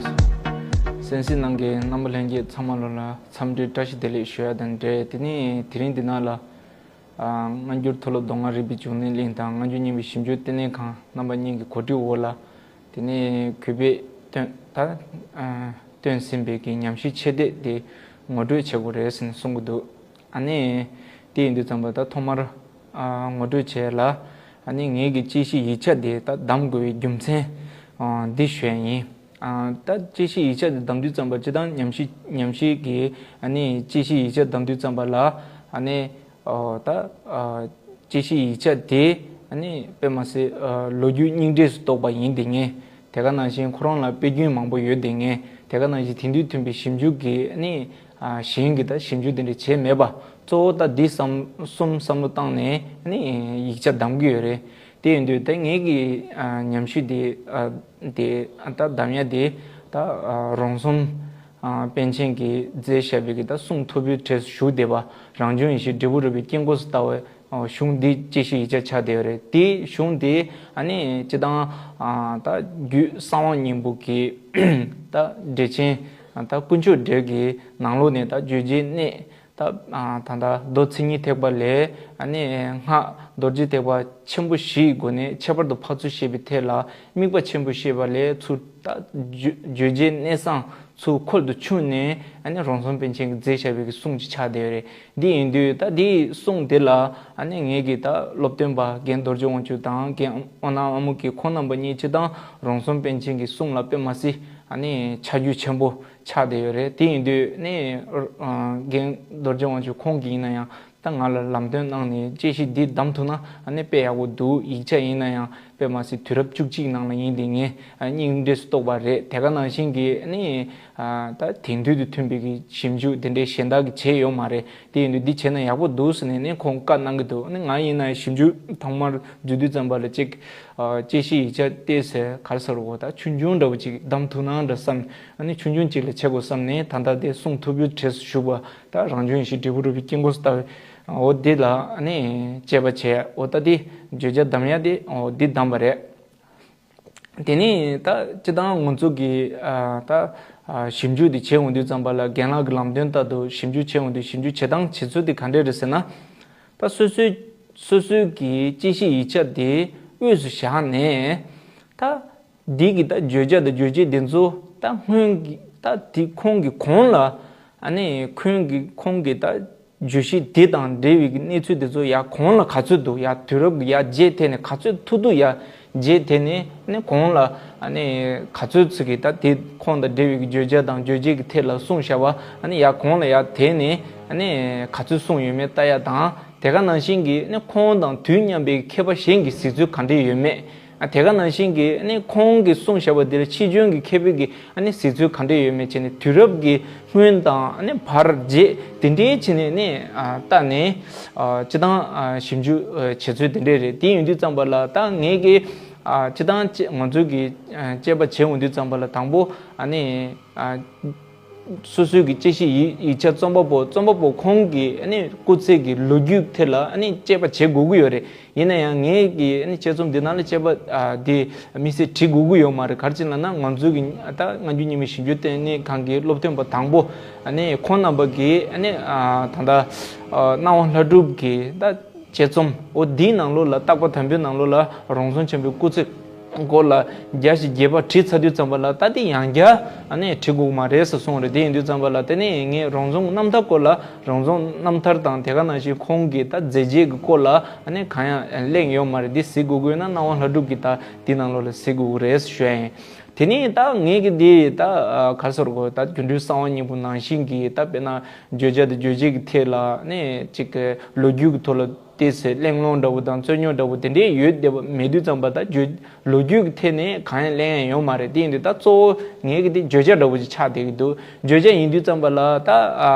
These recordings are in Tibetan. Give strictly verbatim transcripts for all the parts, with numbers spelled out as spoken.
གསན་གཟིགས་གནང་མཁན་རྣམ་པ་ལྷན་རྒྱས་ཚང་མ་ལོ་ལ་འཚམས་འདྲི་བཀྲ་ཤིས་བདེ་ལེགས་ཞུ་ཡ་དང་འབྲེལ། དེ་ནས་དེ་རིང་འདི་ནང་ལ་ཨ་སྔ་འགྱུར་མཐོ་སློབ་མདོ་སྔགས་རིག་པའི་འབྱུང་གནས་གླིང་དང་སྔ་འགྱུར་རྙིང་པའི་ཞིབ་འཇུག་ལྟེ་གནས་ཁང་རྣམ་པ་གཉིས་ཀྱི་གོ་སྒྲིག་འོག་ལ། དེ་ནས་གུས་པས་བཏོན་ད་ཨ་བཏོན་ཟིན་པའི་གི་ཉམས་ཞིབ་ཆེད་གཏད་དེ་ངོ་སྤྲོད་བྱེད་དགོས་རེད་ཟེར་ནས་གསུང་གི་འདུག་ཨ་ནི་དེ་ཡིན་དུས་ཙམ་པ་ད་ཐོག་མར་ཨ་ངོ་སྤྲོད་བྱས་ལ། ཨ་ནི་ངེད་ཀྱི་དཔྱད་གཞི་ཡིག་ཆ་དེ་ད་བདམས་དགོས་པའི་རྒྱུ་མཚན་ཨ་འདི་ཞུ་ཡ་ཡིན། ཨ་ད་དཔྱད་གཞི་ཡིག་ཆ་དེ་བདམས་དུས་ཙམ་པ་སྤྱིར་བཏང་ཉམས་ཞིབ་ཉམས་ཞིབ་ཀྱི་ཨ་ནི་དཔྱད་གཞི་ཡིག་ཆ་བདམས་དུས་ཙམ་པ་ལ། ཨ་ནི་ཨོ་ད་ཨ་དཔྱད་གཞི་ཡིག་ཆ་དེ་ཨ་ནི་དཔེ་མ་སྲིད་ཨ་ལོ་རྒྱུས་རྙིང་གྲས་སུ་གཏོགས་པ་ཡིན་དེ་ངེས། དེ་ག་ནང་བཞིན་ཁོ་རང་ལ་དཔེ་རྒྱུན་མང་པོ་ཡོད་དེ་ངེས། དེ་ག་ནང་བཞིན་དེང་དུས་ཐོན་པའི་ཞིབ་འཇུག་གི་ཨ་ནི་ཨ་གཞན་གྱིས་ད་ཞིབ་འཇུག་དེ་འདྲ་བྱས་མེད་པ། གཙོ་བོ་ད་འདི་བསམ་གསུམ་བསམ་བློ་བཏང་ནས་ཨ་ནི་ཡིག་ཆ་བདམས་ཀྱི་ཡོད་རེད། དེ་ཡིན་དུས་ད་ངེད་ཀྱི་ཨ་ཉམས་ཞིབ་དེ་ཨ་དེ་ཨ་ད་བདམས་ཡ་དེ་ད་ཨ་རོང་ཟོམ་ཨ་པཎ་ཆེན་གྱིས་མཛད་བཞག་པའི་གི་ད་གསུང་ཐོར་བུའི་གྲས་སུ་བཞུགས་བསྡད་པ། རང་བྱུང་ཡེ་ཤེས་འབྲས་བུ་རབ་པའི་དཀྱིལ་འཁོར་སུ་ལྟ་བའི་ཨ་གཞུང་འདི་དཔྱད་གཞི་ཡིག་ཆ་ཆགས་བསྡད་ཡོད་རེད། དེའི་གཞུང་དེ་ཨ་ནི་སྤྱིར་བཏང་ཨ་ད་རྒྱུད་གསང་བ་སྙིང་པོ་གི་ད་འགྲེལ་ཆེན་ད་དཀོན་མཆོག་འགྲེལ་གྱི་ནང་ལོགས་ནས་ད་བརྗོད་བྱའི་གནས། ད་ཨ་ད་ལྟ་མདོ་མཚན་ཉིད་ཐེག་པ་ལས་ཨ་ནི་སྔགས་རྡོ་རྗེ་ཐེག་པ་ཆེན་པོ་བཞིའི་སྒོ་ནས་ཁྱད་པར་དུ་འཕགས་ཚུལ་བཤད་པའི་ཐད་ལ་དམིགས་པ་ཆེན་པོ་བཤད་པ་ལས་ཚུར་ད་བརྗོད་བརྗོད་བྱའི་གནས་བཟང་ཚུར་ཁོལ་དུ་ཕྱུང་ནས་ཨ་ནི་རོང་ཟོམ་པཎ་ཆེན་གྱིས་མཛད་བཞག་པའི་གི་གསུང་ཅིག་ཆགས་བསྡད་ཡོད་རེད། འདི་ཡིན་དུས་ད་འདིའི་གསུང་དེ་ལ་ཨ་ནི་ངེད་ཀྱི་ད་སློབ་སྟོན་པ་རྒན་རྡོ་རྗེ་དབང་ཕྱུག་དང་རྒན་དབང་ནག་དབང་མོ་སྐྱིད་ཁོང་རྣམ་པ་གཉིས་སྤྱིར་བཏང་རོང་ཟོམ་པཎ་ཆེན་གྱི་གསུང་ལ་དཔེ་མ་སྲིད་ཨ་ནི་ཆ་རྒྱུས་ཆེན་པོ་ཆགས་བསྡད་ཡོད་རེད། དེ་ཡིན་དུས་ནི་ཨ་རྒན་རྡོ་རྗེ་དབང་ཕྱུག་ཁོང་གིས་ཡིན་ན་ཡང་ད་ང་ལ་ལམ་སྟོན་གནང་ནས་དཔྱད་གཞི་འདི་བདམས་ཐུབ་ན་ཨ་ནི་དཔེ་ཡག་པོ་འདུག་ཡིག་ཆ་ཡིན་ན་ཡང་དཔེ་མ་སྲིད་དུས་རབས་བཅུ་གཅིག་ནང་ལ་ཡིན་དེ་ངས་ཨ་རྙིང་གྲས་སུ་གཏོགས་པ་རེད། དེ་ག་ནང་བཞིན་གྱི་ཨ་ནི་ཨ་ད་དེང་དུས་དུ་ཐོན་པའི་གི་ཞིབ་འཇུག་དེ་འདྲའི་གཞན་དག་གིས་བྱས་ཡོད་མ་རེད། དེ་ཡིན་དུས་འདི་བྱས་ན་ཡག་པོ་འདུག་ཟེར་ནས་ནི་ཁོང་བཀའ་གནང་གི་འདུག་ཨ་ནི་ང་ཡིན་ན་ཞིབ་འཇུག་ཐོག་མར་འཇུག་དུས་ཙམ་པ་ལ་ཅིག་ཨ་དཔྱད་གཞི་ཡིག་ཆ་བལྟས་ཟེར་ག་རེ་ཟེར་དགོས། ད་ཆུང་ཆུང་འདྲ་པོ་ཅིག་བདམས་ཐུབ་ན་འདྲ་བསམ། ཨ་ནི་ཆུང་ཆུང་ཅིག་ལ་བྱེད་དགོས་བསམ་ནས་ད་ལྟ་དེ་གསུང་ཐོར་བུའི་གྲས་སུ་བཞུགས་པ་ད་རང་བྱུང་ཡེ་ཤེས་འབྲས་བུ་རབ་པའི་དཀྱིལ་འཁོར་སུ་ལྟ་བའི་འོ་འདི་ལ་ཨ་ནི་དཔྱད་པ་བྱས། འོ་ད་འདི་བརྗོད་བྱ་གདམ་ཡ་དེ་འོ་འདི་གདམ་པ་རེད། དེ་ནས་ད་སྤྱིར་བཏང་ང་ཚོ་གི་ཨ་ད་ཨ་ཞིབ་འཇུག་དེ་བྱེད་འོང་དུས་ཙམ་པ་ལ་རྒན་ལགས་ཀྱི་ལམ་སྟོན་ལྟར་དུ་ཞིབ་འཇུག་བྱེད་འོང་དུས་ཞིབ་འཇུག་བྱེད་སྟངས་བྱེད་ཚུལ་དེ་ག་འདྲས་རེད་ཟེར་ན། ད་སོ་སོའི་སོ་སོའི་གི་དཔྱད་གཞི་ཡིག་ཆ་དེ་དབུས་སུ་བཞག་ནས་ད་འདི་གི་ད་བརྗོད་བྱ་དང་རྗོད་བྱེད་དེ་ཚོ་ད་སྔོན་གྱི་ད་དེ་ཁོང་གི་གོང་ལ་ཨ་ནི་ཁོང་གི་ཁོང་གི་ད་བརྗོད་གཞི་དེ་དང་འབྲེལ་བའི་གི་གནས་ཚུལ་དེ་ཚོ་ཡར་གོང་ལ་ག་ཚོད་འདུག་ཡར་དུས་རབས་ཀྱི་ཡར་རྗེས་དེད་ནས་ག་ཚོད་ཐུབ་ཐུབ་ཡར་རྗེས་དེད་ནས་ཨ་ནི་གོང་ལ་ཨ་ནི་ག་ཚོད་ཚིག་གི་ད་དེ་ཁོང་དང་འབྲེལ་བའི་གི་བརྗོད་བྱ་དང་རྗོད་བྱེད་ཀྱི་ཐད་ལ་གསུངས་བཞག་པ་ཨ་ནི་ཡར་གོང་ལ་ཡར་དེད་ནས་ཨ་ནི་ག་ཚོད་གསུངས་ཡོད་མེད་ལྟ་ཡ་དང་། དེ་ག་ནང་བཞིན་གྱི་ཨ་ནི་ཁོང་དང་དུས་མཉམ་པའི་མཁས་པ་གཞན་གྱི་གཟིགས་ཚུལ་ག་འདྲས་ཡོད་མེད། ཨ་དེ་ག་ནང་བཞིན་གྱི་ཨ་ནི་ཁོང་གིས་གསུངས་བཞག་པ་འདི་ལ་ཕྱིས་འབྱུང་གི་མཁས་པའི་གི་ཨ་ནི་གཟིགས་ཚུལ་ག་འདྲས་ཡོད་མེད་བྱས་ནས་དུས་རབས་ཀྱི་སྔོན་དང་ཨ་ནི་བར་རྗེས་དེ་འདྲའི་བྱས་ནས་ཨ་ནི་ཨ་ལྟ་ནས་ཨ་སྤྱིར་བཏང་ཨ་ཞིབ་འཇུག་ཨ་བྱེད་ཚུལ་དེ་འདྲས་རེད། དེ་ཡིན་དུས་ཙམ་པ་ལ་ད་ངེད་ཀྱི་ཨ་སྤྱིར་བཏང་ང་ཚོའི་གི་ཨ་དཔྱད་པ་བྱེད་འོང་དུས་ཙམ་པ་ལ་དང་པོ་ཨ་ནི་ཨ། སོ་སོའི་གི་དཔྱད་གཞི་ཡིག་ཡིག་ཆ་རྩོམ་པ་པོ་རྩོམ་པ་པོ་ཁོང་གི་ཨ་ནི་སྐུ་ཚེ་གི་ལོ་རྒྱུས་ཐད་ལ་ཨ་ནི་དཔྱད་པ་བྱེད་དགོས་ཀྱི་ཡོད་རེད། ཡིན་ན་ཡང་ངེད་ཀྱི་ཨ་ནི་དཔྱད་རྩོམ་འདི་ནང་ལ་དཔྱད་པ་ཨ་འདི་དམིགས་བསལ་བྲིས་དགོས་ཀྱི་ཡོད་མ་རེད། ག་རེ་བྱས་ན་ང་ཚོའི་གི་ད་སྔ་འགྱུར་རྙིང་མའི་ཞིབ་འཇུག་ལྟེ་གནས་ཁང་གི་སློབ་སྟོན་པ་དང་པོ་ཨ་ནི་ཁོང་རྣམ་པ་གིས་ཨ་ནི་ཨ་ད་ལྟ་ཨ་སྣང་བ་ལྷ་སྒྲུབ་ཀྱི་ད། དཔྱད་རྩོམ་འོ་འདིའི་ནང་ལོགས་ལ་བརྟག་པ་དམ་པའི་ནང་ལོགས་ལ་རོང་ཟོམ་ཆེན་པོའི་སྐུ་ཚེ་སྐོར་ལ་བརྒྱ་ཞེ་བརྒྱད་པ་བྲིས་ཚར་དུས་ཙམ་པ་ལ་ད་དེ་ཡང་བསྐྱར་ཨ་ནི་བྲི་དགོས་མ་རེད་ཟེར་གསུངས་རེད། དེ་ཡིན་དུས་ཙམ་པ་ལ་དེ་ནས་ངས་རོང་ཟོམ་རྣམ་ཐར་སྐོར་ལ་རོང་ཟོམ་རྣམ་ཐར་དང་དེ་ག་ནང་བཞིན་ཁོང་གི་ད་མཛད་རྗེས་ཀྱི་སྐོར་ལ་ཨ་ནི་གང་ཡང་གླེང་ཡོད་མ་རེད། འདི་གཟིགས་དགོས་ཀྱི་ཡོད་ན་སྣང་བ་ལྷ་སྒྲུབ་ཀྱི་ད་འདི་ནང་ལོགས་ལ་གཟིགས་དགོས་ཀྱི་རེད་ཟེར་ཞུ་ཡ་ཡིན། དེ་ནས་ད་ངེད་ཀྱི་འདི་ད་ག་རེ་ཟེར་དགོས། ད་སྒྱུ་འཕྲུལ་གསང་བ་སྙིང་པོ་ནང་བཞིན་གྱི་ད་དཔེར་ན་བརྗོད་བྱ་དང་རྗོད་བྱེད་ཀྱི་ཐད་ལ་ནས་ཅིག་གི་ལོ་རྒྱུས་ཀྱི་ཐོག་ལ་ཏོག་ཙམ་གླེང་སློང་འདྲ་བོ་དང་རྩོད་རྙོག་འདྲ་བོ་དེ་འདྲས་ཡོད་བསྡད་པ་མེད་དུས་ཙམ་པ་ད་བརྗོད་ལོ་རྒྱུས་ཀྱི་ཐད་ནས་གང་ཡང་གླེང་ཡ་ཡོད་མ་རེད། དེ་ཡིན་དུས་ད་གཙོ་བོ་ངེད་ཀྱི་དེ་བརྗོད་བྱ་འདྲ་བོ་ཅིག་ཆགས་བསྡད་ཀྱི་འདུག་བརྗོད་བྱ་ཡིན་དུས་ཙམ་པ་ལ་ད་ཨ་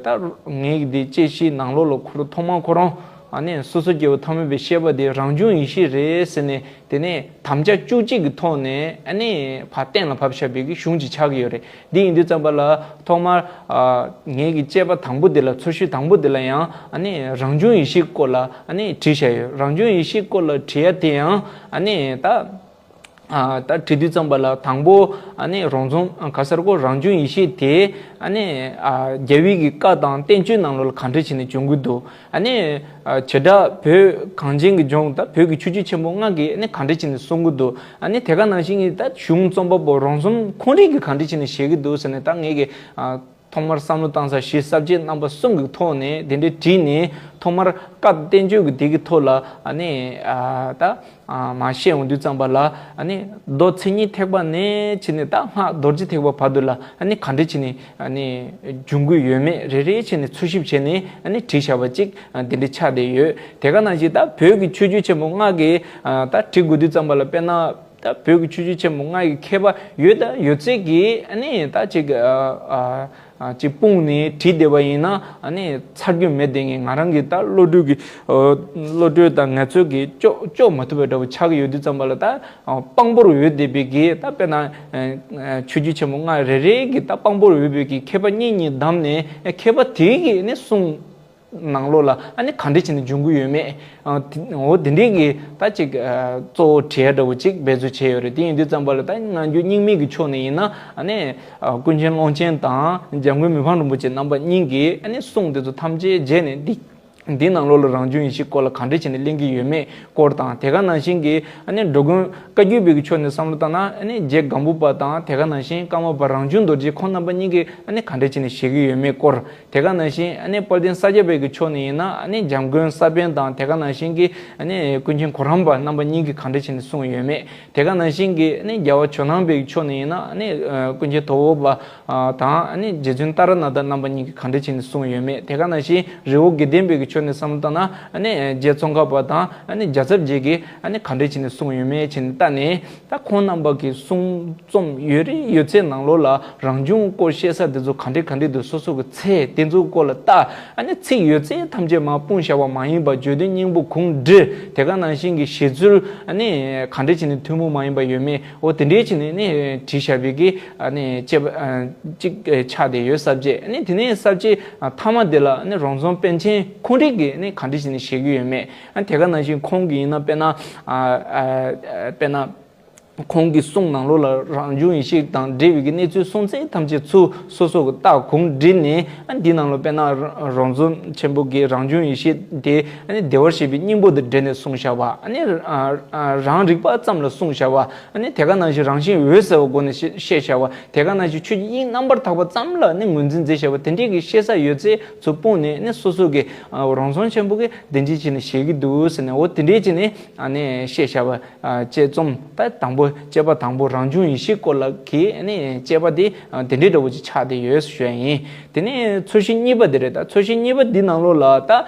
ད་ངེད་ཀྱི་དེ་དཔྱད་གཞིའི་ནང་ལོགས་ལ་ཁོ་རང་ཐོག་མར་ཁོ་རང་ཨ་ནི་སོ་སོ་སྐྱེ་བོ་ཐ་མལ་པའི་ཤེས་པ་དེ་རང་བྱུང་ཡེ་ཤེས་རེད་ཟེར་ནས། དེ་ནས་དམ་བཅའ་བཅུ་གཅིག་གི་ཐོག་ནས་ཨ་ནི་ཕར་གཏན་ལ་ཕབ་བཞག་པའི་གི་གཞུང་ཅིག་ཆགས་ཀྱི་ཡོད་རེད། འདི་ཡིན་དུས་ཙམ་པ་ལ་ཐོག་མར་ཨ་ངེད་ཀྱི་དཔྱད་པ་དང་པོ་འདི་ལ་འཚོལ་ཞིབ་དང་པོ་འདི་ལ་ཡང་ཨ་ནི་རང་བྱུང་ཡེ་ཤེས་སྐོར་ལ་ཨ་ནི་བྲིས་བཞག་ཡོད། རང་བྱུང་ཡེ་ཤེས་སྐོར་ལ་བྲིས་ཡ་དེ་ཡང་ཨ་ནི་ད་ ཨ་ད་བྲིས་དུས་ཙམ་པ་ལ་དང་པོ་ཨ་ནི་རོང་ཟོམ་ག་ས་ར་གོ་རང་བྱུང་ཡེ་ཤེས་དེ་ཨ་ནི་ཨ་རྒྱལ་བའི་གི་བཀའ་དང་བསྟན་བཅོས་ནང་ལོགས་ལ་ག་འདྲ་བྱས་ནས་འབྱུང་གི་འདུག་ཨ་ནི་ཨ་བྱེ་བྲག་བོད་གངས་ཅན་གྱི་ལྗོངས་ད་བོད་ཀྱི་ཆོས་བརྒྱུད་ཆེན་པོ་ལྔ་གིས་ཨ་ནི་ག་འདྲ་བྱས་ནས་གསུང་གི་འདུག་ཨ་ནི་དེ་ག་ནང་བཞིན་གྱི་ད་གཞུང་རྩོམ་པ་པོ་རོང་ཟོམ་ཁོང་རང་གིས་ག་འདྲ་བྱས་ནས་བཞེད་ཀྱི་འདུག་ཟེར་ནས། ད་ངེད་ཀྱི་ཨ་ཐོག་མར་བསམ་བློ་བཏང་ས་གཞི་ས་བཅད་རྣམ་པ་གསུམ་གྱི་ཐོག་ནས་དེ་འདྲའི་བྲིས་ནས། ཐོག་མར་བཀའ་བསྟན་བཅོས་ཀྱི་དེ་གི་ཐོག་ལ་ཨ་ནི་ཨ་ད་ཨ་མར་བཤད་འོང་དུས་ཙམ་པ་ལ། ཨ་ནི་མདོ་མཚན་ཉིད་ཐེག་པ་ནས་བྱས་ནས་ད་སྔགས་རྡོ་རྗེ་ཐེག་པ་བར་དུ་ལ་ཨ་ནི་ག་འདྲ་བྱས་ནས་ཨ་ནི་འབྱུང་གི་ཡོད་མེད་རེ་རེ་བྱས་ནས་འཚོལ་ཞིབ་བྱས་ནས་ཨ་ནི་བྲིས་བཞག་པ་ཅིག་ཨ་དེ་འདྲ་ཆགས་བསྡད་ཡོད། དེ་ག་ནང་བཞིན་ད་བོད་ཀྱི་ཆོས་བརྒྱུད་ཆེན་པོ་ལྔ་གི་ཨ་ད་བྲིས་དགོས་དུས་ཙམ་པ་ལ། དཔེར་ན་ད་བོད་ཀྱི་ཆོས་བརྒྱུད་ཆེན་པོ་ལྔ་ཡི་མཁས་པ་ཡོད་ད་ཡོད་ཚད་ཀྱིས་ཨ་ནི་ད་ཅིག་ཨ་ཨ་ཨ་ཅིག་སྤུངས་ནས་བྲིས་བསྡད་པ་ཡིན་ན་ཨ་ནི་ཚར་རྒྱུ་མེད་དེ། ངས་ང་རང་གི་ད་བློ་གྲོས་ཀྱི་ཨ་བློ་གྲོས་དང་ངལ་རྩོལ་གྱིས་ལྕོགས་ལྕོགས་མ་ཐུབ་པའི་འདྲ་བོ་ཆགས་ཀྱི་ཡོད་དུས་ཙམ་པ་ལ། ད་ཨ་དཔང་པོར་འོས་བསྡད་པའི་གི་ད་དཔེར་ན་ཨ་ཨ་ཆོས་བརྒྱུད་ཆེན་པོ་ལྔ་རེ་རེ་གི་ད་དཔང་པོར་འོས་པའི་གི་མཁས་པ་གཉིས་གཉིས་བདམས་ནས། ཨ་མཁས་པ་དེ་གིས་ཨ་ནི་གསུང་ནང་ལོགས་ལ་ཨ་ནི་ག་འདྲ་བྱས་ནས་འབྱུང་གི་ཡོད་མེད། ཨ་དེ་འོ་དེ་འདྲའི་གི་ད་ཅིག་ཨ་གཙོ་བོ་བྲིས་འདྲ་བོ་ཅིག་འབད་རྩོལ་བྱས་ཡོད་རེད། དེ་ཡིན་དུས་ཙམ་པ་ལ་ད་སྔ་འགྱུར་རྙིང་མའི་གི་ཕྱོགས་ནས་ཡིན་ན་ཨ་ནི་ཨ་ཀུན་མཁྱེན་ཀློང་ཆེན་དང་འཇམ་མགོན་མི་ཕམ་རིན་པོ་ཆེ་རྣམ་པ་གཉིས་ཀྱིས་ཨ་ནི་གསུང་དེ་ཚོ་ཐམས་ཅད་མཇལ་ནས། འདི་འདི་ནང་ལོགས་ལ་རང་བྱུང་ཡེ་ཤེས་སྐོར་ལ་ག་འདྲ་བྱས་ནས་གླེང་གི་ཡོད་མེད་སྐོར་དང་། དེ་ག་ནང་བཞིན་གྱི་ཨ་ནི་འགྲོ་མགོན་བཀའ་བརྒྱུད་པའི་གི་ཕྱོགས་ནས་བསམ་བློ་བཏང་ན། ཨ་ནི་རྗེ་སྒམ་པོ་པ་དང་དེ་ག་ནང་བཞིན་ཀརྨ་པ་རང་བྱུང་རྡོ་རྗེ་ཁོང་རྣམ་པ་གཉིས་ཀྱིས་ཨ་ནི་ག་འདྲ་བྱས་ནས་བཞེད་ཀྱི་ཡོད་མེད་སྐོར། དེ་ག་ནང་བཞིན་ཨ་ནི་དཔལ་ལྡན་ས་སྐྱ་པའི་གི་ཕྱོགས་ནས་ཡིན་ན། ཨ་ནི་འཇམ་མགོན་ས་པཎ་དང་དེ་ག་ནང་བཞིན་གྱི་ཨ་ནི་ཀུན་མཁྱེན་གོ་རམས་པ་རྣམ་པ་གཉིས་ཀྱིས་ག་འདྲ་བྱས་ནས་གསུངས་ཡོད་མེད། དེ་ག་ནང་བཞིན་གྱི་ཨ་ནི་རྒྱལ་བ་ཇོ་ནང་པའི་གི་ཕྱོགས་ནས་ཡིན་ན། ཨ་ནི་ཨ་ཀུན་མཁྱེན་དོལ་པོ་པ་ཨ་དང་། ཨ་ནི་རྗེ་བཙུན་ཏཱ་ར་ནཱ་ཐ་རྣམ་པ་གཉིས་ཀྱིས་ག་འདྲ་བྱས་ནས་གསུངས་ཡོད་མེད། དེ་ག་ནང་བཞིན་རི་བོ་དགེ་ལྡན་པའི་གི་ཕྱོགས་ནས་བསམ་བློ་བཏང་ན། ཨ་ནི་རྗེ་ཙོང་ཁ་པ་དང་ཨ་ནི་རྒྱལ་ཚབ་རྗེ་གིས་ཨ་ནི་ག་འདྲ་བྱས་ནས་གསུངས་ཡོད་མེད་བྱས་ནས་བལྟས་ནས། ད་ཁོང་རྣམ་པ་གི་གསུང་རྩོམ་ཡོད་རེ་ཡོད་ཚད་ནང་ལོགས་ལ་རང་བྱུང་སྐོར་བཤད་ས་དེ་ཚོ་ག་འདྲ་ག་འདྲ་འདུག་སོ་སོ་གི་ཚད་དེ་ཚོའི་སྐོར་ལ་བལྟས། ཨ་ནི་ཚིག་ཡོད་ཚད་ཐམས་ཅད་མར་སྤུངས་བཞག་པ་མ་ཡིན་པ། བརྗོད་དོན་སྙིང་པོ་གུང་བསྒྲིགས། དེ་ག་ནང་བཞིན་གྱི་བཞེད་ཚུལ་ཨ་ནི་ག་འདྲ་བྱས་ནས་ཐུན་མོང་མ་ཡིན་པ་ཡོད་མེད། འོ་དེ་འདྲའི་བྱས་ནས་ནི་བྲིས་བཞག་པའི་གི་ཨ་ནི་དཔྱད་པ་ཨ་གཅིག་ཆགས་བསྡད་ཡོད་ས་བཅད། ཨ་ནི་དེ་ནས་ས་བཅད་ཨ་མཐའ་མ་དེ་ལ་ཨ་ནི་རོང་ཟོམ་པཎ་ཆེན་ཁོང་རང་གིས་ནི་ག་འདྲ་བྱས་ནས་བཞེད་ཀྱི་ཡོད་མེད། ཨ་དེ་ག་ནང་བཞིན་ཁོང་གིས་ཡིན་ན་དཔེར་ན་ཨ་ཨ་དཔེར་ན་ཁོང་གི་གསུང་ནང་ལོགས་ལ་རང་བྱུང་ཡེ་ཤེས་དང་འབྲེལ་བའི་གི་གནས་ཚུལ་གསུང་ཚད་ཐམས་ཅད་ཚུར་སོ་སོ་གི་ལྟ་གུང་བསྒྲིགས་ནས། ཨ་འདི་ནང་ལོགས་དཔེར་ན་རོང་ཟོམ་ཆེན་པོ་གི་རང་བྱུང་ཡེ་ཤེས་དེ་ཨ་ནི་བདེ་བར་གཤེགས་པའི་སྙིང་པོ་དང་འབྲེལ་ནས་གསུངས་བཞག་པ། ཨ་ནི་ཨ་ཨ་རང་རིག་པ་ཙམ་ལ་གསུངས་བཞག་པ། ཨ་ནི་དེ་ག་ནང་བཞིན་རང་བཞིན་འོད་གསལ་བའི་སྒོ་ནས་བཤད་བཤད་བཞག་པ། དེ་ག་ནང་བཞིན་ཆོས་ཀྱི་དབྱིངས་རྣམ་པར་དག་པ་ཙམ་ལ་ནི་ངོས་འཛིན་མཛད་བཞག་པ། དེ་འདྲའི་གི་བཤད་ས་ཡོད་ཚད་ཚུར་སྤུངས་ནས་ནི་སོ་སོ་གི་ཨ་རོང་ཟོམ་ཆེན་པོ་གིས་དེ་འདྲ་བྱས་ནས་བཞེད་ཀྱི་འདུག་ཟེར་ནས། འོ་དེ་འདྲ་བྱས་ནས་ཨ་ནི་བཤད་བཞག་པ། ཨ་དཔྱད་རྩོམ་ད་དང་པོ། དཔྱད་པ་དང་པོ་རང་བྱུང་ཡེ་ཤེས་སྐོར་ལ་གི་ཨ་ནི་དཔྱད་པ་དེ་ཨ་དེ་འདྲའི་འདྲ་བོ་ཅིག་ཆགས་བསྡད་ཡོད་ཞུ་ཡ་ཡིན། དེ་ནས་ཚོས་གཞི་གཉིས་པ་དེ་རེད། ད་ཚོས་གཞི་གཉིས་པ་འདི་ནང་ལོགས་ལ་ད་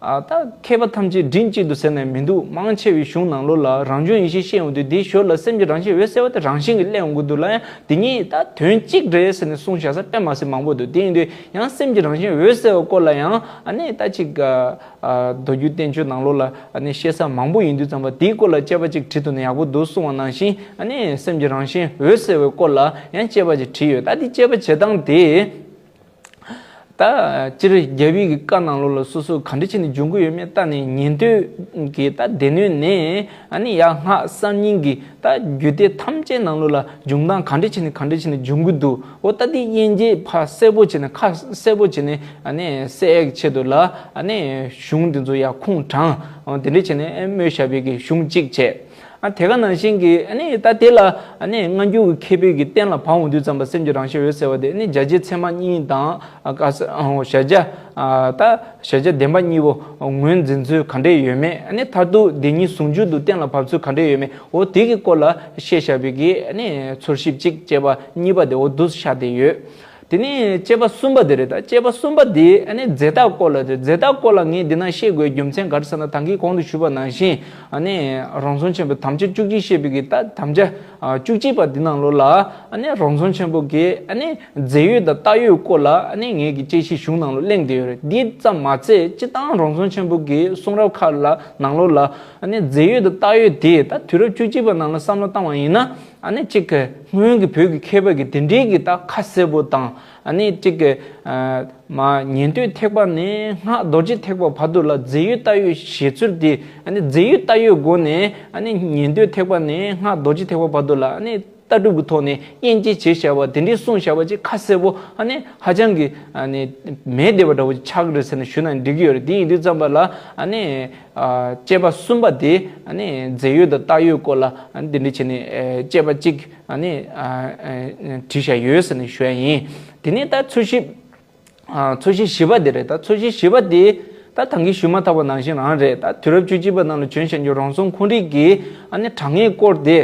ཨ་ད་མཁས་པ་ཐམས་ཅད་མགྲིན་གཅིག་ཏུ་ཟེར་ནས་མི་འདུག་མང་ཆེ་བའི་གཞུང་ནང་ལོགས་ལ་རང་བྱུང་ཡེ་ཤེས་བཤད་ཡོང་དུས། དེའི་ཞོར་ལ་སེམས་ཀྱི་རང་བཞིན་འོད་གསལ་བ་དེ་རང་བཞིན་གྱིས་སླེབས་ཡོང་གི་འདུག་ལ། ཡང་དེ་གཉིས་ད་དོན་གཅིག་རེད་ཟེར་ནས་གསུངས་བཞག་ས་དཔེ་མ་སྲིད་མང་པོ་འདུག་དེ་ཡིན་དུས་ཡང་སེམས་ཀྱི་རང་བཞིན་འོད་གསལ་བའི་སྐོར་ལ་ཡང་ཨ་ནི་ད་ཅིག་ཨ་མདོ་རྒྱུད་བསྟན་བཅོས་ནང་ལོགས་ལ་ཨ་ནི་བཤད་ས་མང་པོ་ཡིན་དུས་ཙམ་པ། དེའི་སྐོར་ལ་དཔྱད་པ་ཅིག་བྲིས་ཐུབ་ན་ཡག་པོ་འདུག་གསུངས་པ་ནང་བཞིན། ཨ་ནི་སེམས་ཀྱི་རང་བཞིན་འོད་གསལ་བའི་སྐོར་ལ་ཡང་དཔྱད་པ་ཅིག་བྲིས་ཡོད། ད་དེ་དཔྱད་པ་བྱེད་སྟངས་དེ། ད་སྤྱིར་རྒྱལ་བའི་གི་བཀའ་ནང་ལོགས་ལ་སོ་སོ་ག་འདྲ་བྱས་ནས་འབྱུང་གི་ཡོད་མེད་བལྟས་ནས། ཉན་ཐོས་ཀྱི་ད་སྡེ་སྣོད་ནས་ཨ་ནི་ཡང་སྔགས་གསར་རྙིང་གི་ད་རྒྱུད་སྡེ་ཐམས་ཅད་ནང་ལོགས་ལ་འབྱུང་སྟངས་ག་འདྲ་བྱས་ནས་ག་འདྲ་བྱས་ནས་འབྱུང་གི་འདུག་འོ་ད་དེ་དབྱེ་འབྱེད་ཕར་གསལ་པོ་བྱས་ནས། ཁ་གསལ་པོ་བྱས་ནས་ཨ་ནི་གསལ་ཡག་གི་ཆེད་དུ་ལ་ཨ་ནི་གཞུང་འདི་ཚོ་ཡར་ཁུངས་དྲངས། འོ་དེ་འདྲ་བྱས་ནས་སྨོས་བཞག་པའི་གི་གཞུང་གཅིག་བྱས། ཨ་དེ་ག་ནང་བཞིན་གྱི་ཨ་ནི་ད་དེ་ལ་ཨ་ནི་སྔ་འགྱུར་གྱི་མཁས་པའི་གི་བསྟན་ལ་ཕབ་འོང་དུས་ཙམ་པ། སེམས་ཀྱི་རང་བཞིན་འོད་གསལ་བ་དེ་ཨ་ནི་བརྒྱ་རྗེས་ཚད་མ་གཉིས་དང་། ཨ་ག་ས་ཨ་གཞལ་བྱ་ཨ་ད་གཞལ་བྱ་བདེན་པ་གཉིས་པོ་ངོས་འཛིན་ཚུལ་ག་འདྲས་ཡོད་མེད། ཨ་ནི་མཐར་ཐུག་བདེན་གཉིས་ཟུང་འཇུག་ཏུ་གཏན་ལ་ཕབ་ཚུལ་ག་འདྲས་ཡོད་མེད། འོ་དེ་གི་སྐོར་ལ་བཤད་བཞག་པའི་གི་ཨ་ནི་ཚོར་ཞིབ་གཅིག་བྱས་པ་གཉིས་པ་དེ་འོ་འདུག་ཤར་བསྡད་ཡོད། དེ་ནས་དཔྱད་པ་གསུམ་པ་དེ་རེད། ད་དཔྱད་པ་གསུམ་པ་དེ་ཨ་ནི་རྫས་བཏགས་སྐོར་ལ་རེད། རྫས་བཏགས་སྐོར་ལ་ངས་འདི་ན་བཤད་དགོས་རྒྱུ་མཚན་ག་རེ་ཟེར་ན། ད་གིན་གོང་དུ་ཞུས་པ་ནང་བཞིན་ཨ་ནི་རང་བྱུང་ཆེན་པོའི་དམ་བཅའ་བཅུ་གཅིག་བཤད་པའི་གི་ད་དམ་བཅའ་ཨ་བཅུ་གཅིག་པ་འདི་ནང་ལོགས་ལ་ཨ་ནི་རང་བྱུང་ཆེན་པོ་གི་ཨ་ནི་རྫས་ཡོད་དང་བཏགས་ཡོད་སྐོར་ལ་ཨ་ནི་ངས་གི་དཔྱད་གཞི་གཞུང་ནང་ལ་གླེང་བསྡད་ཡོད་རེད། འདི་ཙམ་མ་ཚད་སྤྱིར་བཏང་རང་བྱུང་ཆེན་པོ་གི་གསུང་རབ་ཁག་ལ་ནང་ལོགས་ལ་ཨ་ནི་རྫས་ཡོད་དང་བཏགས་ཡོད་དེ་ད་དུས་རབས་བཅུ་གཅིག་པ་ནང་ལ་བསམ་བློ་བཏང་བ་ཡིན་ན། ཨ་ནི་གཅིག་གི་སྔོན་གྱི་བོད་ཀྱི་མཁས་པ་གི་དེ་འདྲའི་གི་ད་ཁ་གསལ་པོ་དང་། ཨ་ནི་གཅིག་གི་ཨ་མ་ཉན་ཐོས་ཐེག་པ་ནས་སྔགས་རྡོ་རྗེ་ཐེག་པ་བར་དུ་ལ་རྫས་ཡོད་རྟགས་ཡོད་བཞེད་ཚུལ་དེ། ཨ་ནི་རྫས་ཡོད་རྟགས་ཡོད་སྒོ་ནས། ཨ་ནི་ཉན་ཐོས་ཐེག་པ་ནས་སྔགས་རྡོ་རྗེ་ཐེག་པ་བར་དུ་ལ། ཨ་ནི་ལྟ་གྲུབ་ཀྱི་ཐོག་ནས་དབྱེ་འབྱེད་བྱས་བཞག་པ་དེ་འདྲའི་གསུངས་བཞག་པ་ཅིག་ཁ་གསལ་པོ། ཨ་ནི་ཧ་ཅང་གི་ཨ་ནི་མེད་བསྡད་པ་འདྲ་བོ་ཆགས་ཀྱི་རེད་ཟེར་ནས་ཞུ་ན་འགྲིག་གི་ཡོད་རེད། དེ་ཡིན་དུས་ཙམ་པ་ལ། ཨ་ནི་ཨ་དཔྱད་པ་གསུམ་པ་དེ། ཨ་ནི་རྫས་ཡོད་དང་རྟགས་ཡོད་སྐོར་ལ། ཨ་ནི་དེ་འདྲ་བྱས་ནས་ཨ་དཔྱད་པ་གཅིག་ཨ་ནི་ཨ་ཨ་བྲིས་བཞག་ཡོད་ཟེར་ནས་ཞུ་ཡ་ཡིན། དེ་ནས་ད་འཚོལ་ཞིབ། ཨ་འཚོལ་ཞིབ་བཞི་པ་དེ་རེད། ད་འཚོལ་ཞིབ་བཞི་པ་དེ་ད་ད་གིན་ཞུས་མ་ཐག་པ་ནང་བཞིན་རང་རེད། ད་དུས་རབས་བཅུ་གཅིག་པ་ནང་ལ་བྱོན་བཞག་རྒྱུ་རོང་ཟོམ་ཁོང་རིགས་ཀྱི་ཨ་ནི་དྲང་ངེས་སྐོར་དེ་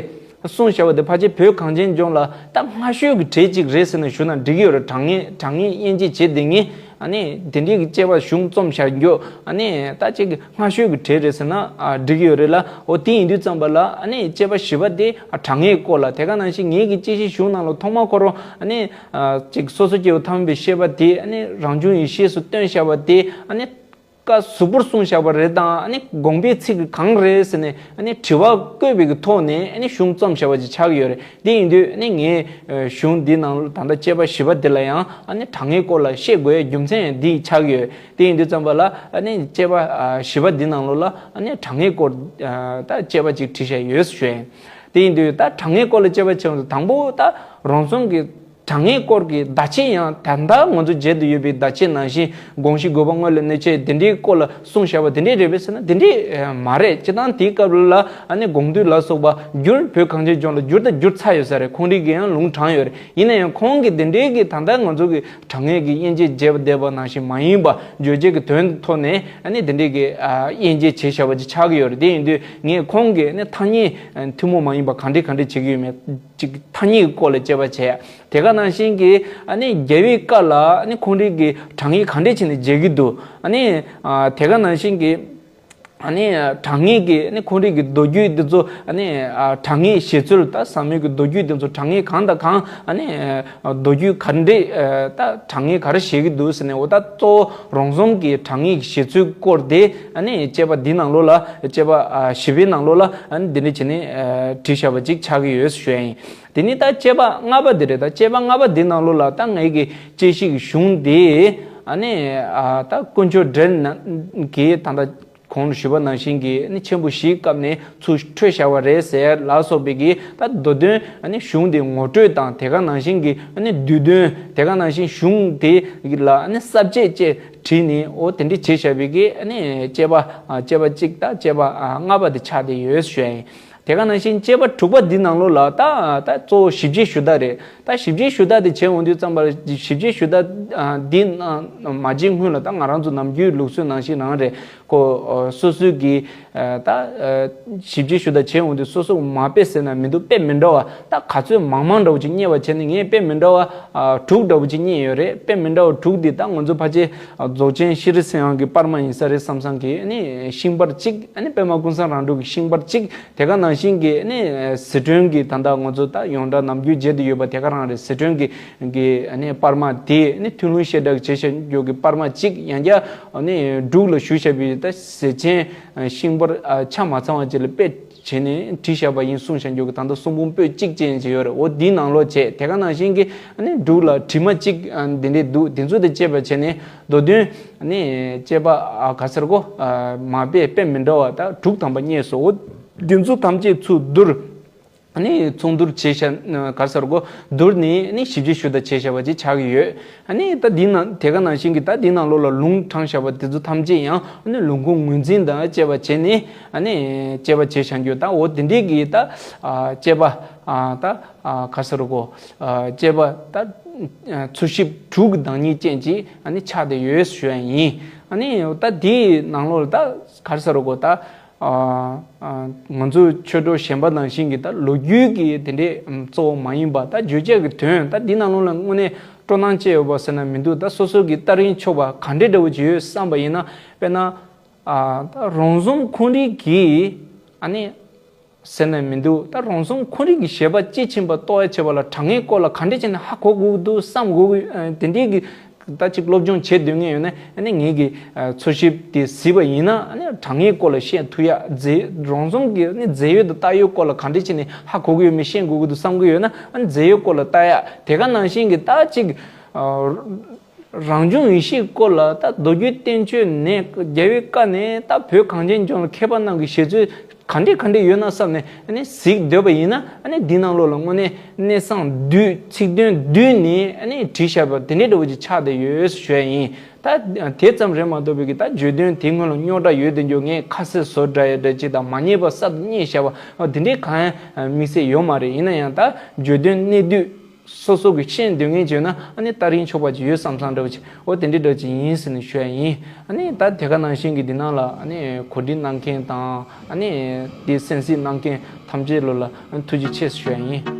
གསུངས་བཞག་པ་དེ་ཕལ་ཆེར་བོད་གངས་ཅན་ལྗོངས་ལ་ད་སྔ་ཤོས་ཀྱི་གྲས་གཅིག་རེད་ཟེར་ནས་ཞུ་ན་འགྲིག་གི་ཡོད་རེད། དྲང་ངེས་དྲང་ངེས་དབྱེ་འབྱེད་བྱེད་བསྡད་མཁན། ཨ་ནི་དེ་འདྲའི་གི་དཔྱད་པ་གཞུང་རྩོམ་བཞག་རྒྱུ། ཨ་ནི་ད་ཅིག་སྔ་ཤོས་ཀྱི་གྲས་རེད་ཟེར་ན་ཨ་འགྲིག་གི་ཡོད་རེད་ལ། འོ་དེ་ཡིན་དུས་ཙམ་པ་ལ། ཨ་ནི་དཔྱད་པ་བཞི་པ་དེ་ཨ་དྲང་ངེས་སྐོར་ལ། དེ་ག་ནང་བཞིན་ངེད་ཀྱི་དཔྱད་གཞིའི་གཞུང་ནང་ལ་ཐོག་མར་ཁོ་རང་ཨ་ནི་ཨ་ཅིག་སོ་སོ་སྐྱེ་བོ་ཐ་མལ་པའི་ཤེས་པ་དེ། ཨ་ནི་རང་བྱུང་ཡེ་ཤེས་སུ་སྟོན་བཞག་པ་དེ། ཨ་ནི་ཀ་གཟུགས་པོར་གསུངས་བཞག་པ་རེད་དང་། ཨ་ནི་དགོངས་པའི་ཚིག་གི་གང་རེད་ཟེར་ནས་ཨ་ནི་དྲི་བ་བཀོད་པའི་གི་ཐོག་ནས་ཨ་ནི་གཞུང་རྩོམ་བཞག་པ་ཅིག་ཆགས་ཀྱི་ཡོད་རེད། དེ་ཡིན་དུས་ཨ་ནི་ངས་ཨ་གཞུང་འདི་ནང་ལ་ད་ལྟ་དཔྱད་པ་བཞི་པ་འདི་ལ་ཡང་ཨ་ནི་དྲང་ངེས་སྐོར་ལ་བཤད་དགོས་ཡ་རྒྱུ་མཚན་ཡང་འདི་ཆགས་ཀྱི་ཡོད། དེ་ཡིན་དུས་ཙམ་པ་ལ། ཨ་ནི་དཔྱད་པ་ཨ་བཞི་པ་འདི་ནང་ལོགས་ལ་ཨ་ནི་དྲང་ངེས་སྐོར་ཨ་ད་དཔྱད་པ་ཅིག་བྲིས་བཞག་ཡོད་ཞུ་ཡིན། དེ་ཡིན་དུས་ད་དྲང་ངེས་སྐོར་ལ་དཔྱད་པ་བྱས་ཡོང་དུས། དང་པོ་ད་རོང་ཟོམ་གྱི་དྲང་ངེས་སྐོར་གྱི་བརྡ་ཆད་ཡང་ད་ལྟ་ང་ཚོ་མཇལ་དུ་ཡོད་པའི་བརྡ་ཆད་ནང་བཞིན་དགོངས་གཞི་དགོས་པ་དངོས་ལ་གནོད་བྱེད་དེ་འདྲའི་སྐོར་ལ་གསུངས་བཞག་པ་དེ་འདྲའི་རེད་པས་ཟེར་ན་དེ་འདྲའི་ཨ་མ་རེད། སྤྱིར་བཏང་དེའི་སྐབས་ལ་ཨ་ནི་དགོངས་འདུས་ལ་སོགས་པ་བསྒྱུར། བོད་གངས་ཅན་ལྗོངས་ལ་བསྒྱུར་དང་བསྒྱུར་ཚར་ཡོད་ས་རེད། ཁོང་རིགས་ཀྱིས་ཡང་ལུང་དྲངས་ཡོད་རེད། ཡིན་ན་ཡང་ཁོང་གིས་དེ་འདྲའི་གི་ད་ལྟ་ང་ཚོ་གི་དྲང་ངེས་ཀྱི་དབྱེ་འབྱེད་བྱས་པ་བསྡད་པ་ནང་བཞིན་མ་ཡིན་པ། བརྗོད་བྱེད་ཀྱི་དོན་ཐོག་ནས་ཨ་ནི་དེ་འདྲའི་གི་ཨ་དབྱེ་འབྱེད་བྱས་བཞག་པ་ཅིག་ཆགས་ཀྱི་ཡོད་རེད། དེ་ཡིན་དུས་ངས་ཁོང་གི་ཨ་ནི་ཐ་སྙད་ཨ་ཐུན་མོང་མ་ཡིན་པ་ག་འདྲས་ག་འདྲས་བྱེད་ཀྱི་ཡོད་མེད་ཅིག་ཐ་སྙད་ཀྱི་སྐོར་ལ་དཔྱད་པ་བྱས། དེ་ག་ནང་བཞིན་གྱི་ཨ་ནི་རྒྱལ་བའི་བཀའ་ལ་ཨ་ནི་ཁོང་རིགས་ཀྱི་དྲང་ངེས་ག་འདྲས་བྱས་ནས་མཇལ་གྱི་འདུག་ཨ་ནི་ཨ་དེ་ག་ནང་བཞིན་གྱི་ཨ་ནི་དྲང་ངེས་ཀྱི་ཨ་ནི་ཁོང་རིགས་ཀྱི་མདོ་རྒྱུད་འདི་ཚོ། ཨ་ནི་ཨ་དྲང་ངེས་བཞེད་ཚུལ། ད་ཟབ་མོའི་གི་མདོ་རྒྱུད་འདི་ཚོ་དྲང་ངེས་གང་དང་གང་། ཨ་ནི་ཨ་མདོ་རྒྱུད་ག་འདྲས་ཨ་ད་དྲང་ངེས་ག་རེ་བཞེད་ཀྱི་འདུག་ཟེར་ནས། འོ་ད་གཙོ་བོ་རོང་ཟོམ་གྱི་དྲང་ངེས་ཀྱི་བཞེད་ཚུལ་སྐོར་དེ་ཨ་ནི་དཔྱད་པ་འདིའི་ནང་ལོགས་ལ། དཔྱད་པ་ཨ་བཞི་པའི་ནང་ལོགས་ལ་ཨ་ནི་འདི་འདྲ་བྱས་ནས་ཨ་བྲིས་བཞག་པ་ཅིག་ཆགས་ཀྱི་ཡོད་ཞུ་ཡ་ཡིན། དེ་ནས་ད་དཔྱད་པ་ལྔ་པ་འདི་རེད། ད་དཔྱད་པ་ལྔ་པ་འདིའི་ནང་ལོགས་ལ་ད་ངའི་གི་དཔྱད་གཞིའི་གཞུང་དེ། ཨ་ནི་ཨ་ད་དཀོན་མཆོག་འགྲེལ་ན་གི་ད་ལྟ་གོང་ལ་ཞུས་པ་ནང་བཞིན་གྱི་ཨ་ནི་མཆན་བུ་བཞིའི་སྐབས་ནས་ཚུར་འཕྲོས་བཞག་པ་རེད་ཟེར་ལ་སོགས་པའི་གི་ད་མདོ་དོན། ཨ་ནི་གཞུང་དེ་ངོ་སྤྲོད་དང་། དེ་ག་ནང་བཞིན་གྱི་ཨ་ནི་བསྡུས་དོན། དེ་ག་ནང་བཞིན་གཞུང་དེ་ལ་ཨ་ནི་གསར་བཅད་བཅས་བྲིས་ནས། འོ་དེ་འདྲ་བྱས་བཞག་པའི་གི་ཨ་ནི་དཔྱད་པ་ཨ་དཔྱད་པ་གཅིག་དང་དཔྱད་པ་ཨ་ལྔ་པ་དེ་ཆགས་བསྡད་ཡོད་ཞུ་ཡ་ཡིན། དེ་ག་ནང་བཞིན་དཔྱད་པ་དྲུག་པ་འདི་ནང་ལོགས་ལ་ད་ད་གཙོ་བོ་ཞིབ་དཔྱད་ཞུ་དག་རེད། ད་ཞིབ་དཔྱད་ཞུ་དག་དེ་བྱས་འོང་དུས་ཙམ་པ་ལ། ཞིབ་དཔྱད་ཞུ་དག་ཨ་འདི་ནང་མ་བྱེད་སྔོན་ལ་ད་ང་རང་ཚོ་ནམ་རྒྱུན་ལུགས་སྲོལ་ནང་བཞིན་རང་རེད། ཁོ་ཨ་སོ་སོའི་གི་ཨ་ད་ཨ་ཞིབ་དཔྱད་ཞུ་དག་བྱས་འོང་དུས་སོ་སོ་མ་དཔེ་ཟེར་ན་མི་འདུག་དཔེ་མི་འདྲ་བ་ད་ག་ཚོད་མང་མང་འདྲ་བོ་ཅིག་རྙེད་པ་བྱས་ནས། ངས་དཔེ་མི་འདྲ་བ་ཨ་དྲུག་འདྲ་བོ་ཅིག་རྙེད་ཡོད་རེད། དཔེ་མི་འདྲ་བ་དྲུག་འདི་ད་ང་ཚོ་ཕལ་ཆེར་ཨ་རྫོགས་ཆེན་ཤྲཱི་སིང་ཧ་གི་པར་མ་ཡིན་ས་རེད་བསམ་བསམ་གི། ཨ་ནི་ཤིང་པར་གཅིག་ཨ་ནི་པདྨ་ཀུན་བཟང་རང་གྲོལ་གྱི་ཤིང་པར་གཅིག་དེ་ག་ནང་བཞིན་གྱི་ཨ་ནི་ཟི་ཁྲོན་གྱི་ད་ལྟ་ང་ཚོ་ད་ཡོངས་གྲགས་ནམ་རྒྱུན་མཇལ་དུ་ཡོད་པ་དེ་ག་རང་རེད། ཟི་ཁྲོན་གྱི་གི་ཨ་ནི་པར་མ་དེ། ཨ་ནི་ཐོན་ལུང་བཤད་གྲྭ་གི་བྱས་བཞག་རྒྱུ་གི་པར་མ་གཅིག་ཡང་བསྐྱར་ཨ་ནི་འབྲུག་ལ་བཞུགས་བཞག་པའི་ད་ཟས་ཆེན་ཤིང་པར་ཆ་མ་ཚང་བ་ཅིག་ལ་དཔེ་བྱས་ནས་བྲིས་བཞག་པ་ཡིན་གསུངས་བཞག་རྒྱུ་གི་ད་ལྟ་གསུང་འབུམ་པོད་གཅིག་ཅན་ཅིག་ཡོད་རེད། འོ་འདིའི་ནང་ལོགས་བྱས། དེ་ག་ནང་བཞིན་གྱི་ཨ་ནི་འབྲུག་ལ་བྲིས་མ་གཅིག་ཨ་འདི་འདྲས་འདུག་དེ་ཚོ་དེ་དཔྱད་པ་བྱས་ནས་མདོ་དོན་ཨ་ནི་དཔྱད་པ་ཨ་ག་ཟེར་གོ་ཨ་མ་དཔེ་དཔེ་མི་འདྲ་བ་ད་དྲུག་ཐམ་པ་རྙེད་སོང་། འོ་འདི་ཚོ་ཐམས་ཅད་ཚུར་བསྡུར། ཨ་ནི་ཚོགས་བསྡུར་བྱས་བཞག་ག་ཟེར་གོ་བསྡུར་ནས་ཨ་ནི་ཞིབ་དཔྱད་ཞུ་དག་བྱས་བཞག་པ་ཅིག་ཆགས་ཀྱི་ཡོད། ཨ་ནི་ད་འདི་ནང་དེ་ག་ནང་བཞིན་གྱི་ད་འདི་ནང་ལོགས་ལ་ལུང་དྲངས་བཞག་པ་དེ་ཚོ་ཐམས་ཅད་ཡང་ཨ་ནི་ལུང་ཁུངས་ངོས་འཛིན་དང་དཔྱད་པ་བྱས་ནས། ཨ་ནི་དཔྱད་པ་བྱས་བཞག་རྒྱུ་ད་འོ་དེ་འདྲའི་གི་ད་ཨ་དཔྱད་པ་ཨ་ད་ཨ་ག་ཟེར་གོ་ཨ་དཔྱད་པ་ད་ཨ་འཚོལ་ཞིབ་དྲུག་གི་བདག་ཉིད་ཅན་ཅིག་ཨ་ནི་ཆགས་བསྡད་ཡོད་ཞུ་ཡ་ཡིན། ཨ་ནི་ད་འདིའི་ནང་ལོགས་ལ་ད་ག་ཟེར་གོ་ད། ཨ་ཨ་ང་ཚོའི་ཆོས་གྲོགས་གཞན་པ་ནང་བཞིན་གྱི་ད་ལོ་རྒྱུས་ཀྱི་དེ་འདྲའི་ཨམ་གཙོ་བོ་མ་ཡིན་པ། ད་བརྗོད་བྱ་གི་དོན་ད་འདི་ནང་ལོགས་ལ་དངོས་གནས་སྤྲོ་སྣང་སྐྱེ་ཡོད་པ་ཟེར་ན་མི་འདུག་ད་སོ་སོ་གི་ལྟ་རིན་ཆོག་པ་ག་འདྲའི་འདྲ་བོ་ཅིག་ཡོད་བསམ་པ་ཡིན་ན། དཔེར་ན་ཨ་ད་རོང་ཟོམ་ཁོང་རིགས་ཀྱིས་ཨ་ནི་ཟེར་ན་མི་འདུག་ད་རོང་ཟོམ་ཁོང་རིགས་ཀྱི་བཞེད་པ་དཔྱིས་ཕྱིན་པ་རྟོགས་ཡ་བྱེད་པ་ལ་དྲང་ངེས་སྐོར་ལ་ག་འདྲ་བྱས་ནས་ཧ་གོ་དགོས་ཀྱི་འདུག་བསམ་དགོས་ཀྱི་ཨ་དེ་འདྲའི་གི་ ད་ཅིག་སློབ་སྦྱོང་བྱེད་སྡོད་མཁན་ཡོད་ན་ཨ་ནི་ངེད་ཀྱི་འཚོལ་ཞིབ་དེ་གཟིགས་པ་ཡིན་ན་ཨ་ནི་དྲང་ངེས་སྐོར་ལ་བཤད་ཐུབ་ཡ། རྫས་རང་བྱུང་གི་ཨ་ནི་རྫས་ཡོད་དང་བཏགས་ཡོད་སྐོར་ལ་ག་འདྲ་བྱས་ནས་ཧ་གོ་གི་ཡོད་མེད་ཤེས་དགོས་ཀྱི་འདུག་བསམ་གྱི་ཡོད་ན་ཨ་ནི་རྫས་ཡོད་སྐོར་ལ་བལྟ་ཡ། དེ་ག་ནང་བཞིན་གྱི་ད་ཅིག་རང་བྱུང་ཡེ་ཤེས་སྐོར་ལ་ད་མདོ་རྒྱུད་བསྟན་བཅོས་ནས་རྒྱལ་བའི་བཀའ་ནས་ད་བོད་གངས་ཅན་ལྗོངས་ལ་མཁས་པ་རྣམས་ཀྱི་བཞེད་ཚུལ་ག་འདྲས་ག་འདྲས་ཡོད་ན་བསམ་ནས་ཨ་ནི་གཟིགས་འདོད་པ་ཡིན་ན་ཨ་ནི་འདི་ནང་ལོགས་ལ་དངོས་གནས་གནས་སྟངས་བསྡུས་ཚིག་དོན་བསྡུས་ནས་ཨ་ནི་བྲིས་བཞག་པ་དེ་འདྲས་འདྲ་བོ་ཅིག་ཆགས་བསྡད་ཡོད་ཞུ་ཡ་ཡིན། ད་དེ་ཙམ་རེད་མ་གཏོགས་པའི་གི་ད་བརྗོད་དོན་དེ་སྔོན་ལ་རྙོག་དྲ་ཡོད་དེ་འཇོག་ངས་ཁ་གསལ་བཟོ་འདྲ་ཡ་འདྲ་ཅིག་དང་མ་རྙེད་པ་གསར་དུ་རྙེད་བཞག་པ་དེ་འདྲས་གང་ཡང་དམིགས་བསལ་ཡོད་མ་རེད། ཡིན་ན་ཡང་ད་བརྗོད་དོན་གནད་བསྡུས་སོ་སོ་གི་ཤེས་འདོད་མཁན་བྱས་ན་ཨ་ནི་ལྟ་རིན་ཆོག་པ་ཅིག་ཡོད་བསམ་བསམ་འདྲ་བོ་ཅིག་འོ་དེ་འདྲའི་འདྲ་ཅིག་ཡིན་ཟེར་ནས་ཞུ་ཡ་ཡིན། ཨ་ནི་ད་དེ་ག་ནང་བཞིན་གྱི་འདི་ནང་ལ་ཨ་ནི་གོ་སྒྲིག་གནང་མཁན་དང་ཨ་ནི་དེ་གསན་གཟིགས་གནང་མཁན་ཐམས་ཅད་ལོ་ལ་ཨ་ནི་ཐུགས་རྗེ་ཆེ་ཞུ་ཡ་ཡིན།